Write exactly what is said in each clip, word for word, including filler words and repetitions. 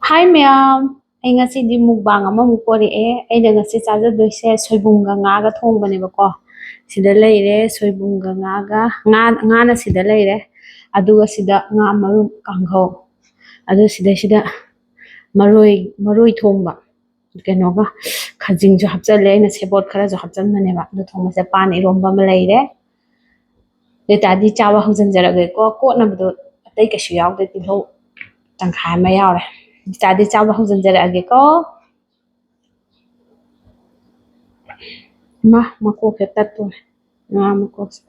ꯍꯥꯏ ꯃꯌꯥꯝ, ꯑꯩ ꯉꯁꯤꯗꯤ ꯃꯨꯛꯕꯥꯡ ꯑꯃꯃꯨꯛ ꯄꯣꯔꯛꯑꯦ꯫ ꯑꯩꯅ ꯉꯁꯤ ꯆꯥꯖꯗꯣꯏꯁꯦ ꯁꯣꯏꯕꯨꯝꯒ ꯉꯥꯒ ꯊꯣꯡꯕꯅꯦꯕꯀꯣ꯫ ꯁꯤꯗ ꯂꯩꯔꯦ ꯁꯣꯏꯕꯨꯝꯒ ꯉꯥꯒ, ꯉꯥ, ꯉꯥꯅ ꯁꯤꯗ ꯂꯩꯔꯦ꯫ ꯑꯗꯨꯒ ꯁꯤꯗ ꯉꯥ ꯃꯔꯨꯝ ꯀꯥꯡꯍꯧ꯫ ꯑꯗꯨ ꯁꯤꯗꯩꯁꯤꯗ ꯃꯔꯣꯏ, ꯃꯔꯣꯏ ꯊꯣꯡꯕ꯫ ꯀꯩꯅꯣꯒ ꯈꯥꯖꯤꯡꯁꯨ ꯍꯥꯞꯆꯜꯂꯦ꯫ ꯑꯩꯅ ꯁꯦꯕꯣꯠ ꯈꯔꯁꯨ ꯍꯥꯞꯆꯟꯕꯅꯦꯕ꯫ ꯑꯗꯨ ꯊꯣꯡꯕꯁꯦ ꯄꯥꯟ ꯏꯔꯣꯝꯕ ꯑꯃ ꯂꯩꯔꯦ꯫ ꯑꯗꯨ ꯑꯣꯏꯇꯥꯔꯗꯤ ꯆꯥꯕ ꯍꯧꯖꯤꯟꯖꯔꯒꯦꯀꯣ꯫ ꯀꯣꯠꯅꯕꯗꯣ ꯑꯇꯩ ꯀꯩꯁꯨ ꯌꯥꯎꯗꯦ, ꯇꯤꯜꯍꯧ ꯇꯪꯈꯥꯏ ꯑꯃ ꯌꯥꯎꯔꯦ꯫ ꯑꯗꯨ ꯑꯣꯏꯇꯥꯔꯗꯤ ꯆꯥꯕ ꯍꯧꯖꯤꯟꯖꯔꯛꯑꯒꯦꯀꯣ꯫ ꯃꯥ ꯃꯀꯣꯛꯁꯦ ꯇꯠꯇꯣꯔꯦ꯫ ꯉꯥ ꯃꯀꯣꯛꯁꯦ꯫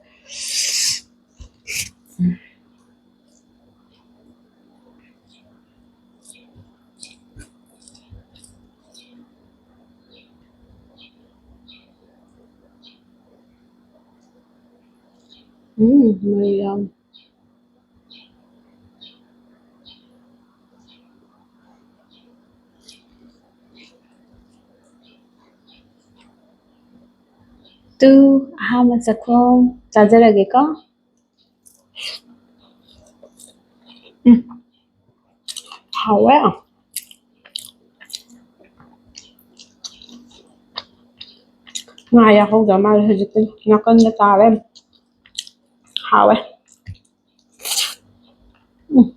ꯎꯝ, ꯃꯔꯤ ꯌꯥꯎꯅ꯫ ꯇꯨ, ꯑꯍꯥꯟꯕ ꯆꯥꯛꯈꯣꯝ ꯆꯥꯖꯔꯒꯦꯀꯣ꯫ ꯎꯝ, ꯍꯥꯎꯋꯦ꯫ ꯉꯥ ꯌꯥꯎꯍꯧꯗ ꯃꯥꯜꯂꯦ ꯍꯧꯖꯤꯛꯇꯤ꯫ ꯅꯥꯀꯟꯗ ꯇꯥꯔꯦ꯫ ꯍꯥꯎꯋꯦ꯫ ꯎꯝ꯫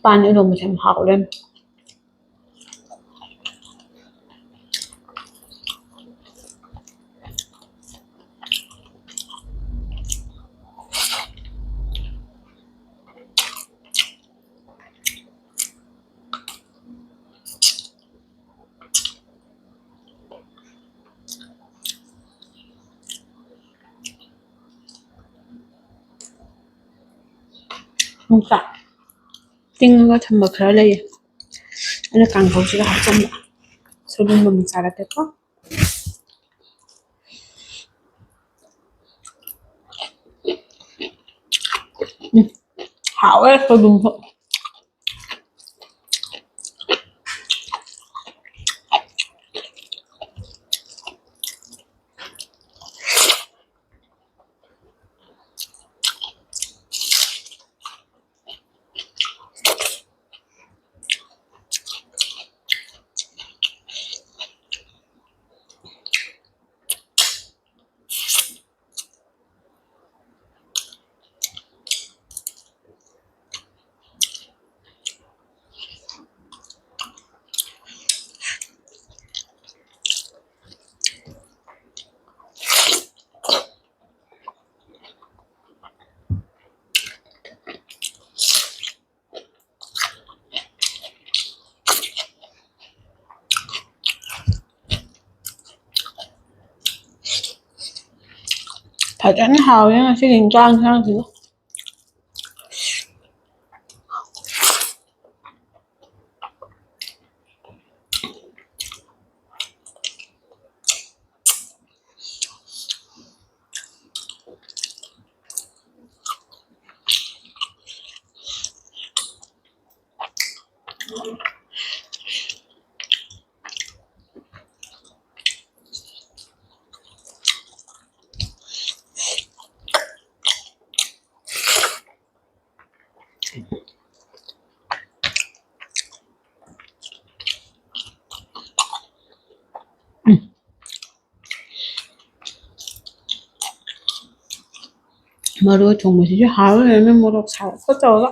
ꯄꯥꯟ ꯏꯔꯣꯝꯕꯁꯦ ꯌꯥꯝ ꯍꯥꯎꯔꯦ꯫ ꯌꯣꯡꯆꯥꯛ ꯇꯤꯡꯉꯒ ꯊꯝꯕ ꯈꯔ ꯂꯩꯌꯦ꯫ ꯑꯩꯅ ꯀꯥꯡꯍꯧꯁꯤꯗ ꯍꯥꯞꯆꯤꯟꯕ꯫ ꯁꯣꯏꯕꯨꯝ ꯑꯃꯨꯛ ꯆꯥꯔꯛꯀꯦꯀꯣ꯫ ꯎꯝ, ꯍꯥꯎꯋꯦ ꯁꯣꯏꯕꯨꯝꯁꯨ꯫ ꯐꯖꯅ ꯍꯥꯎꯋꯦ ꯉꯁꯤꯒꯤ ꯏꯟꯖꯥꯡ ꯏꯟꯁꯥꯡꯁꯤꯒ꯫ ꯃꯔꯣꯏ ꯊꯣꯡꯕꯁꯤꯁꯨ ꯍꯥꯎꯋꯦ, ꯃꯣꯔꯣꯛ ꯁꯥꯔꯞꯀ ꯇꯧꯔꯒ꯫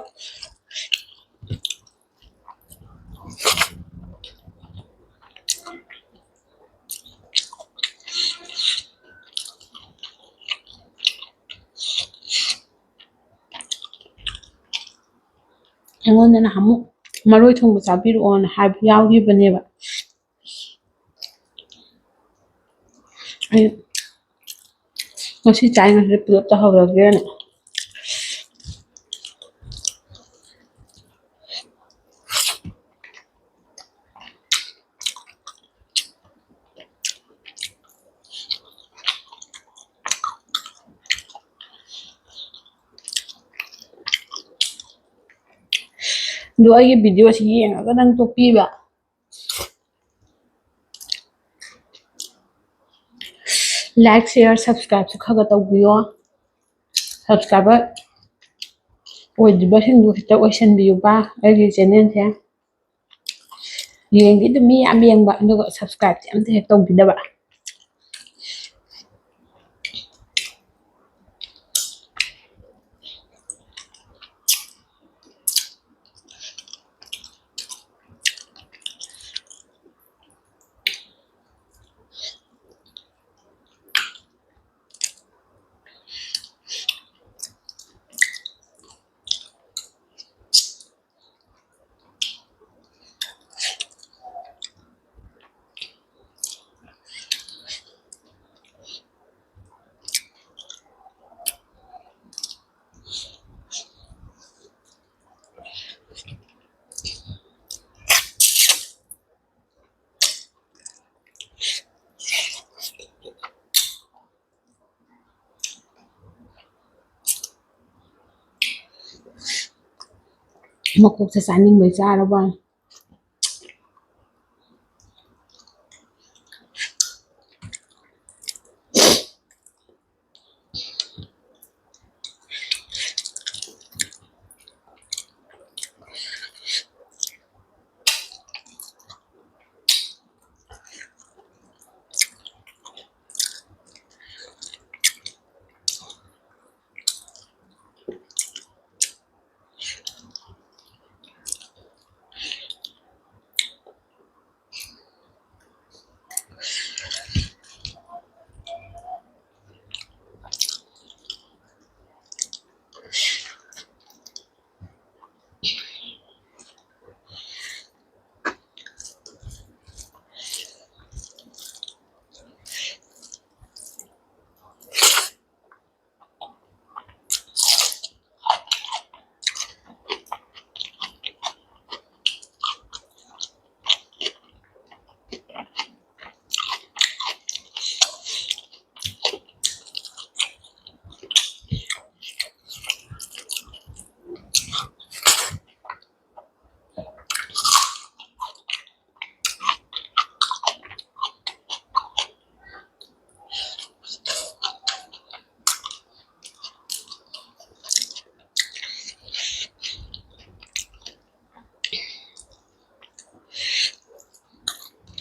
ꯑꯩꯉꯣꯟꯗ ꯅꯍꯥꯟꯃꯨꯛ ꯃꯔꯣꯏ ꯊꯣꯡꯕ ꯆꯥꯕꯤꯔꯛꯑꯣꯅ ꯍꯥꯏꯕ ꯌꯥꯎꯈꯤꯕꯅꯦꯕ꯫ ꯑꯩ ꯉꯁꯤ ꯆꯥꯏ, ꯉꯁꯤ ꯄꯨꯂꯞ ꯇꯧꯍꯧꯔꯒꯦꯅ꯫ ꯑꯗꯣ ꯑꯩꯒꯤ video ꯁꯤ ꯌꯦꯡꯉꯒ ꯅꯪ ꯇꯣꯛꯄꯤꯕ꯫ Like, share, subscribe ꯁꯨ ꯈꯔ ꯈꯔ ꯇꯧꯕꯤꯌꯣ꯫ Subscriber ꯑꯣꯏꯗ꯭ꯔꯤꯕꯁꯤꯡꯗꯨ ꯈꯤꯇ ꯑꯣꯏꯁꯟꯕꯤꯌꯨꯕ ꯑꯩꯒꯤ channel ꯁꯦ꯫ ꯌꯦꯡꯗꯤ ꯑꯗꯨꯝ ꯃꯤ ꯌꯥꯝ ꯌꯦꯡꯕ, ꯑꯗꯨꯒ subscribe ꯇꯤ ꯑꯝꯇ ꯍꯦꯛ ꯇꯧꯕꯤꯗꯕ꯫ ꯃꯀꯣꯛꯁꯦ ꯆꯥꯅꯤꯡꯕꯩ ꯆꯥꯔꯕ ꯋꯥꯅꯤ꯫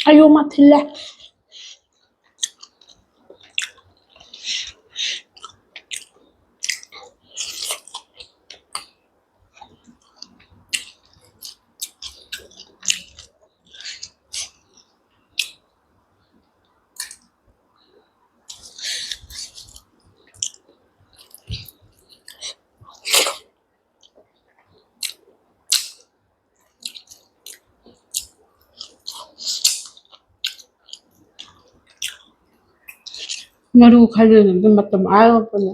ꯑꯌꯣ, ꯃꯥ ꯊꯤꯜꯂꯦ꯫ ꯃꯔꯨ ꯈꯥꯏꯗꯣꯛꯅꯕꯗ ꯃꯇꯝ ꯑꯥ ꯌꯧꯔꯛꯄꯅꯦ꯫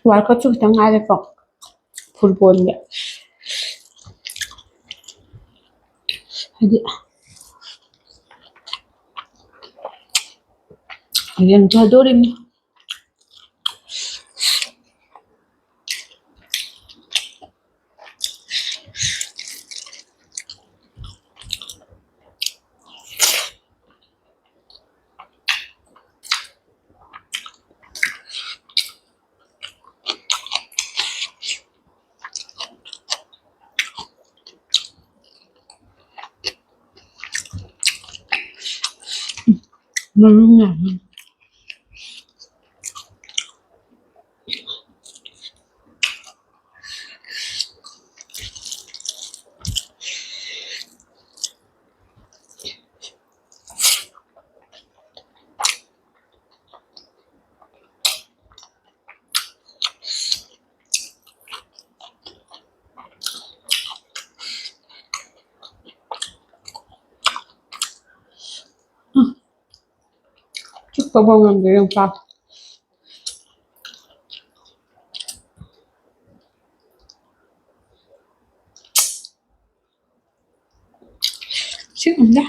ꯇꯨꯋꯥꯜ ꯀꯠꯁꯨ ꯈꯤꯇꯪ ꯉꯥꯏꯔꯦꯀꯣ꯫ ꯐꯨꯠꯕꯣꯜꯒꯤ ꯍꯥꯏꯗꯤ ꯌꯦꯡꯊꯗꯣꯔꯤꯕꯅꯤ꯫ ꯃꯔꯨ ꯌꯥꯝꯃꯤ꯫ ꯆꯨꯞꯄ ꯐꯥꯎ ꯉꯝꯗ꯭ꯔꯦ ꯌꯣꯡꯆꯥꯛ꯫ ꯁꯤ ꯉꯝꯗꯦ꯫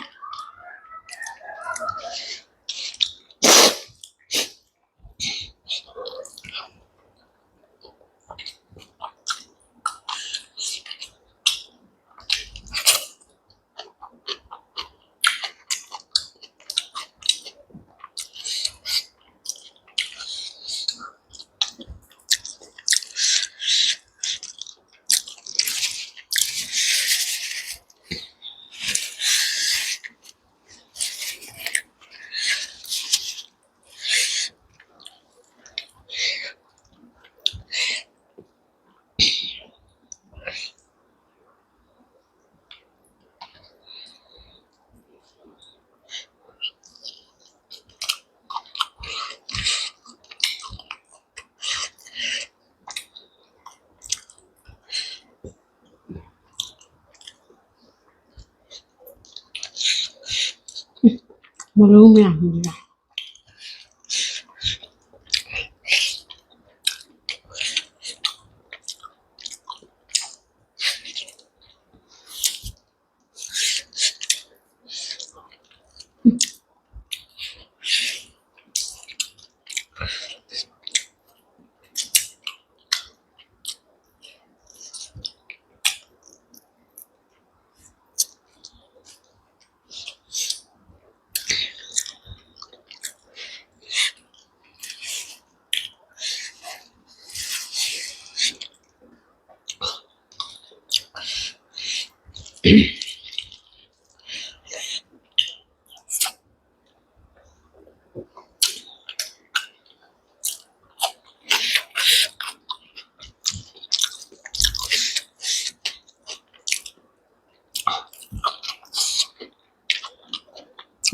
ꯃꯔꯨ ꯃꯌꯥꯝꯁꯤꯅ꯫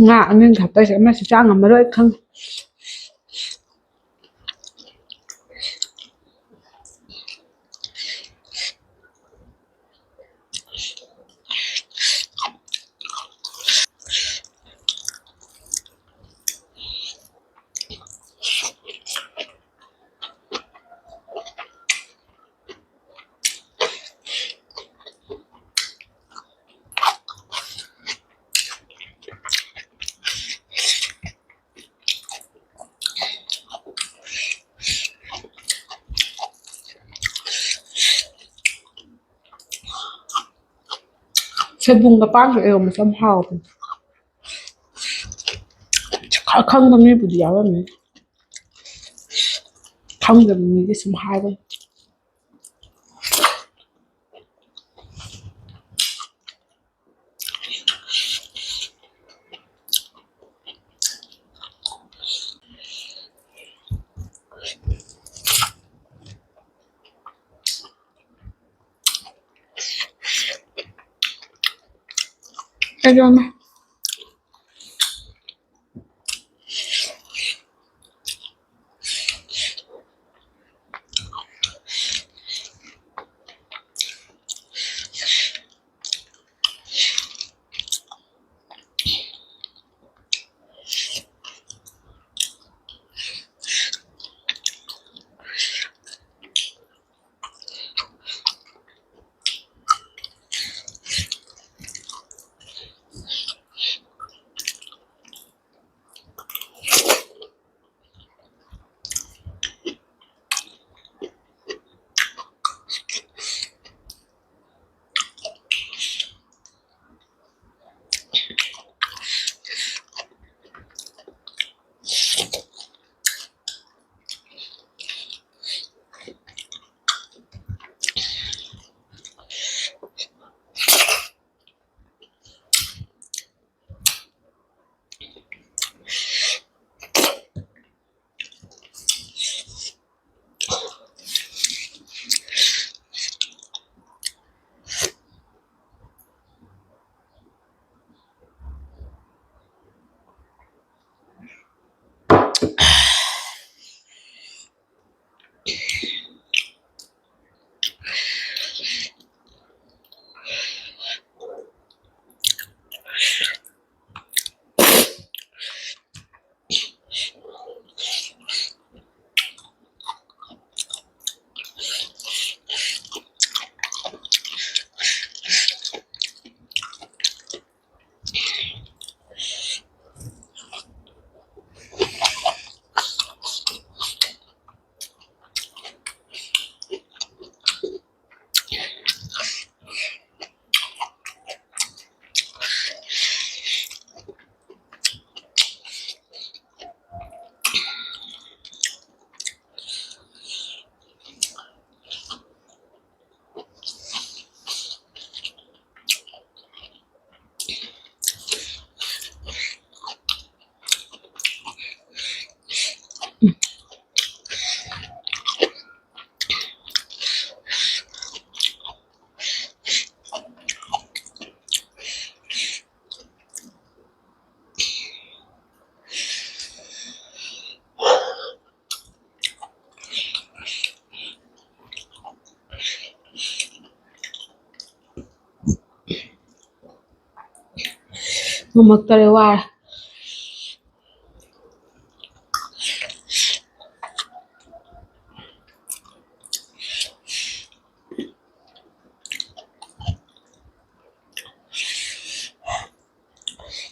ꯉꯥ ꯑꯅꯤꯡ ꯍꯥꯞꯄꯩꯁꯦ ꯑꯃꯁꯨ ꯆꯥ ꯉꯝꯃꯔꯣꯏ ꯈꯪꯉꯦ꯫ ꯁꯣꯏꯕꯨꯝꯒ ꯄꯥꯟꯒ ꯏꯔꯣꯝꯕꯁꯦ ꯌꯥꯝ ꯍꯥꯎꯕꯅꯦ꯫ ꯑꯈꯪꯕ ꯃꯤꯕꯨꯗꯤ ꯌꯥꯎꯔꯝꯃꯦ꯫ ꯈꯪꯗꯕ ꯃꯤꯒꯤ ꯁꯨꯝ ꯍꯥꯏꯕꯅꯤ꯫ ꯀꯩꯗꯧꯔꯝꯃꯦ? ꯉꯝꯃꯛꯇꯔꯦ, ꯋꯥꯔꯦ꯫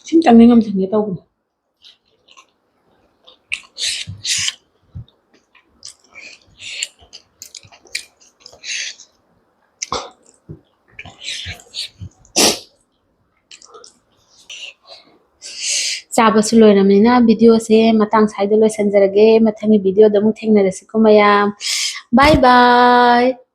ꯁꯤꯝꯇꯪꯗꯤ ꯉꯝꯁꯤꯟꯒꯦ ꯇꯧꯕꯅꯦ꯫ ꯆꯥꯕꯁꯨ ꯂꯣꯏꯔꯕꯅꯤꯅ videoꯁꯦ ꯃꯇꯥꯡ ꯁ꯭ꯋꯥꯏꯗ ꯂꯣꯏꯁꯤꯟꯖꯔꯒꯦ꯫ ꯃꯊꯪꯒꯤ videoꯗ ꯑꯃꯨꯛ ꯊꯦꯡꯅꯔꯁꯤꯀꯣ ꯃꯌꯥꯝ꯫ Bye bye꯫